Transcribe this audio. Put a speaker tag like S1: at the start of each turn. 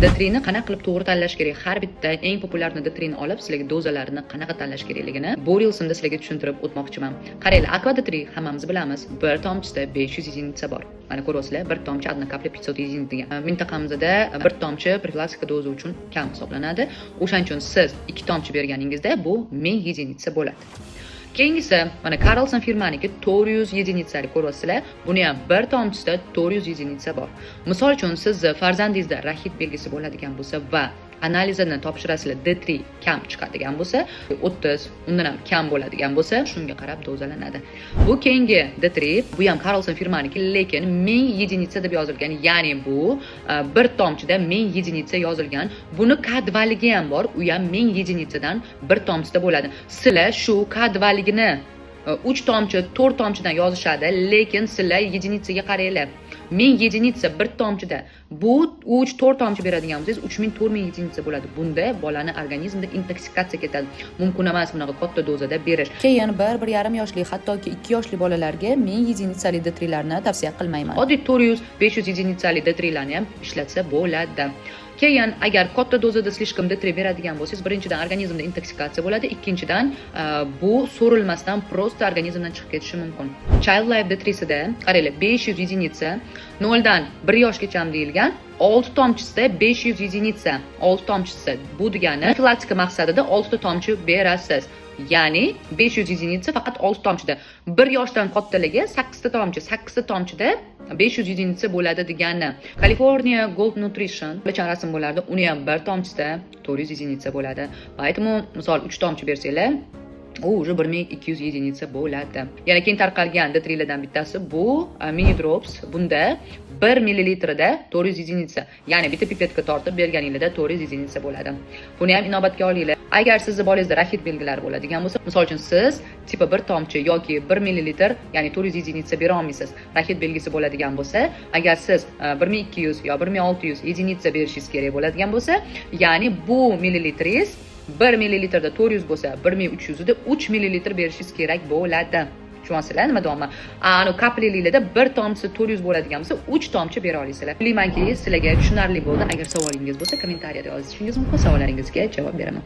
S1: D3 ni qanaqa qilib to'g'ri tanlash kerak, har bitta eng популярный D3 ni olib, sizlarga dozalarini qanaqa tanlash kerakligini bu reelsimda sizlarga tushuntirib o'tmoqchiman. Qaranglar, Aqua D3 hammamiz bilamiz, bir tomchisida 500 единица bor. Mana ko'ryapsizlar, bir tomchi, одна капля 500 единиц degan. Mintaqamizda bir tomchi profilaktika doza uchun kam hisoblanadi. O'shaning uchun siz ikki tomchi berganingizda bu 1000 единица bo'ladi. Keyingisi mana Carlson firmaniki, 400 единица lik, ko'ryapsizlar. Buni ham bir tomchisida 400 единица bor. Misol uchun, sizni farzandingizda raxit belgisi bo'ladigan bo'lsa va analizini topshirasizlar, D3 kam chiqadigan bo'lsa, 30, undan ham kam bo'ladigan bo'lsa, shunga qarab dozalanadi. Bu keyingi D3, bu ham Carlson firmaniki, lekin 1000 единица deb yozilgan, ya'ni bu bir tomchida 1000 единица yozilgan. Buni K2 ligi ham bor, u ham 1000 единица dan bir tomchida bo'ladi. Sizlar shu K2 ligini 3 tomchi, 4 tomchidan yozishadi, lekin sizlar единица ga qaranglar. 1000 единица bir tomchida. Bu 3, 4 tomchi beradigan bo'lsangiz, 3000, 4000 единица bo'ladi. Bunda bolani organizmida intoksikatsiya ketadi. Mumkin emas bunaqa katta dozada berish.
S2: Keyin 1, 1,5 yoshli, hattoki 2 yoshli bolalarga 1000 единица li D3larni tavsiya qilmayman.
S1: Oddiy 400, 500 единица li D3larni ham ishlatsa bo'ladi. Keyin agar katta dozada слишком D3 beradigan bo'lsangiz, birinchidan, organizmda intoksikatsiya bo'ladi, ikkinchidan, bu so'rilmasdan просто organizmdan chiqib ketishi mumkin. Child Life D3sida qaranglar, 500 единица, 0 dan 1 yoshgacha deyilgan, 6 tomchisida 500 единица, 6 tomchisi. Bu degani profilaktika maqsadida 6 ta tomchi berasiz. Ya'ni 500 единица faqat 6 tomchida. 1 yoshdan kattaligi 8 ta tomchi, 8 ta tomchida 500 единица bo'ladi degani. California Gold Nutrition bilan rasm bo'lardi, uni ham bir tomchisida 400 единица bo'ladi. Поэтому, misol, 3 tomchi bersanglar, u уже 1200 единица bo'ladi. Yana keng tarqalgan D3lardan bittasi bu Mini Drops. Bunda 1 millilitrida 400 единица, ya'ni bitta pipetka tortib berganinglarda 400 единица bo'ladi. Buni ham inobatga olinglar. Agar sizni bolangizda raxit belgilari bo'ladigan bo'lsa, misol uchun, siz типа bir tomchi yoki 1 millilitr, ya'ni 400 единица bera olmaysiz. Raxit belgisi bo'ladigan bo'lsa, agar siz 1200 yo 1600 единица berishingiz kerak bo'ladigan bo'lsa, ya'ni bu millilitringiz 1 millilitrda 400 bo'lsa, 1300 da 3 millilitr berishingiz kerak bo'ladi. Tushunyapsizlar nima deyapman? Anu капли larda bir tomchisi 400 bo'ladigan bo'lsa, 3 tomchi bera olasizlar. O'ylaymanki, sizlarga tushunarli bo'ldi. Agar savolingiz bo'lsa, kommentariyada yozishingiz mumkin, savollaringizga javob beraman.